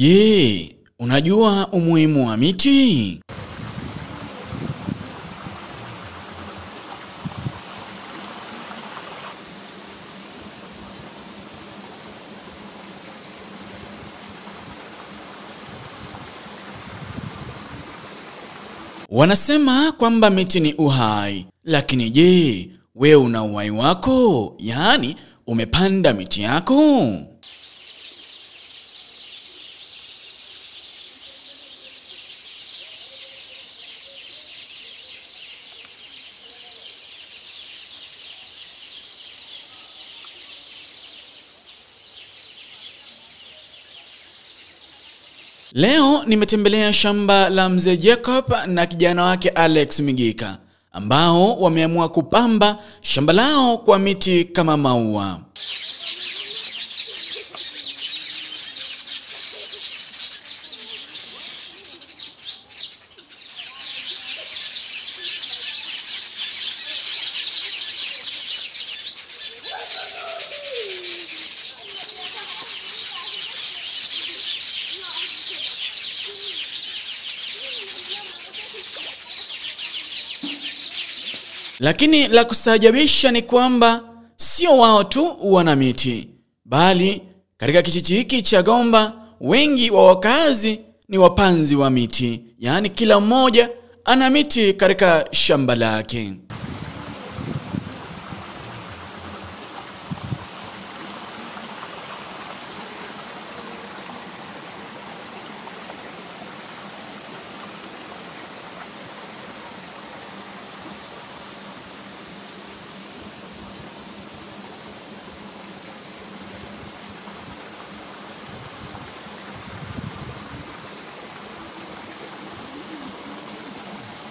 Je, unajua umuhimu wa miti? Wanasema kwamba miti ni uhai, lakini je, wewe una uhai wako? Yaani, umepanda miti yako? Leo nimetembelea shamba la mzee Jacob na kijana wake Alex Migika, ambao wameamua kupamba shamba lao kwa miti kama maua. Lakini la kustaajabisha ni kwamba sio wao tu wana miti, bali katika kijiji hiki cha Gomba wengi wa wakazi ni wapanzi wa miti. Yaani kila mmoja ana miti katika shamba lake.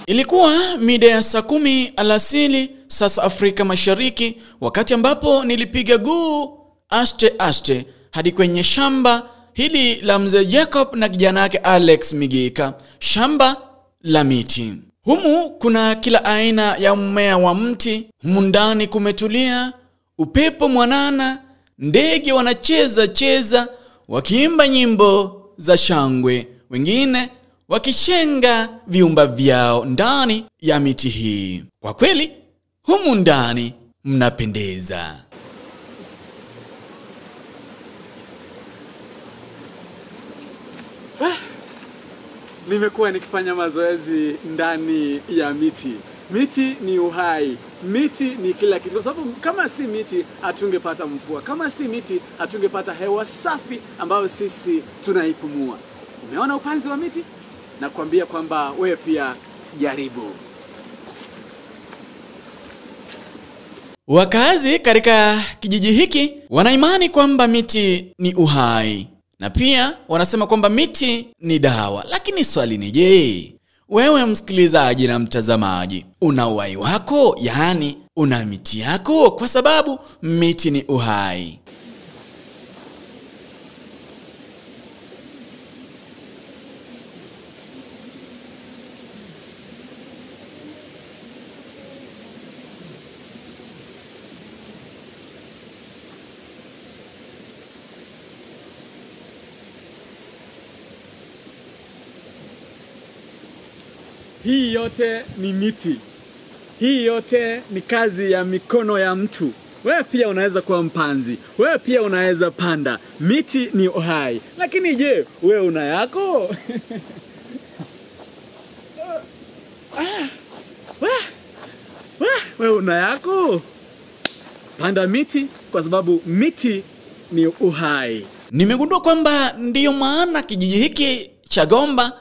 Ilikuwa mida ya saa 10 alasiri sasa Afrika Mashariki, wakati ambapo nilipiga guu aste aste hadi kwenye shamba hili la mzee Jacob na kijana wake Alex Migika, shamba la miti. Humu kuna kila aina ya mmea wa mti. Humu ndani kumetulia, upepo mwanana, ndege wanacheza cheza wakiimba nyimbo za shangwe, wengine wakichenga viumba vyao ndani ya miti hii. Kwa kweli, humu ndani mnapendeza. Nimekuwa nikifanya mazoezi ndani ya miti. Miti ni uhai. Miti ni kila kitu. Kwa sababu kama si miti hatungepata mvua. Kama si miti hatungepata hewa safi ambayo sisi tunaipumua. Umeona upanzi wa miti? Nakwambia kwamba wewe pia jaribu. Wakazi katika kijiji hiki wanaimani kwamba miti ni uhai, na pia wanasema kwamba miti ni dawa. Lakini swali ni je, wewe msikilizaji na mtazamaji, una uhai wako? Yaani una miti yako? Kwa sababu miti ni uhai. Hii yote ni miti. Hii yote ni kazi ya mikono ya mtu. Wewe pia unaweza kuwa mpanzi. Wewe pia unaweza panda. Miti ni uhai. Lakini je, wewe una yako? Wewe una yako? Panda miti kwa sababu miti ni uhai. Nimegundua kwamba ndiyo maana kijiji hiki cha Gomba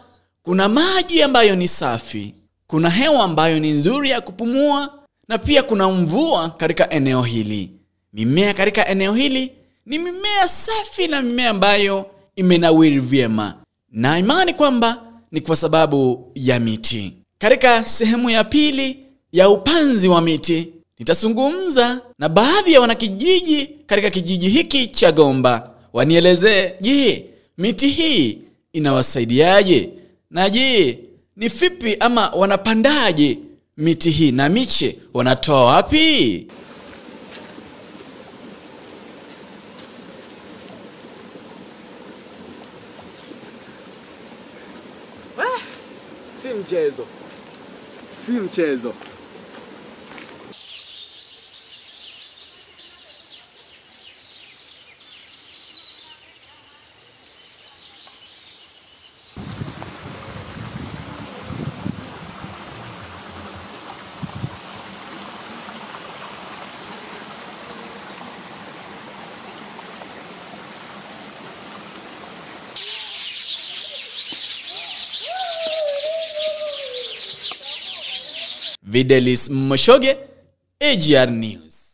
kuna maji ambayo ni safi, kuna hewa ambayo ni nzuri ya kupumua, na pia kuna mvua katika eneo hili. Mimea katika eneo hili ni mimea safi na mimea ambayo imenawiri vyema. Na imani kwamba ni kwa sababu ya miti. Katika sehemu ya pili ya upanzi wa miti, nitazungumza na baadhi ya wanakijiji katika kijiji hiki cha Gomba. Wanielezee, je, miti hii inawasaidiaje? Na je, ni vipi ama wanapandaje miti hii na miche wanatoa wapi? mchezo, si mchezo. Videlis Moshoge, AGR News.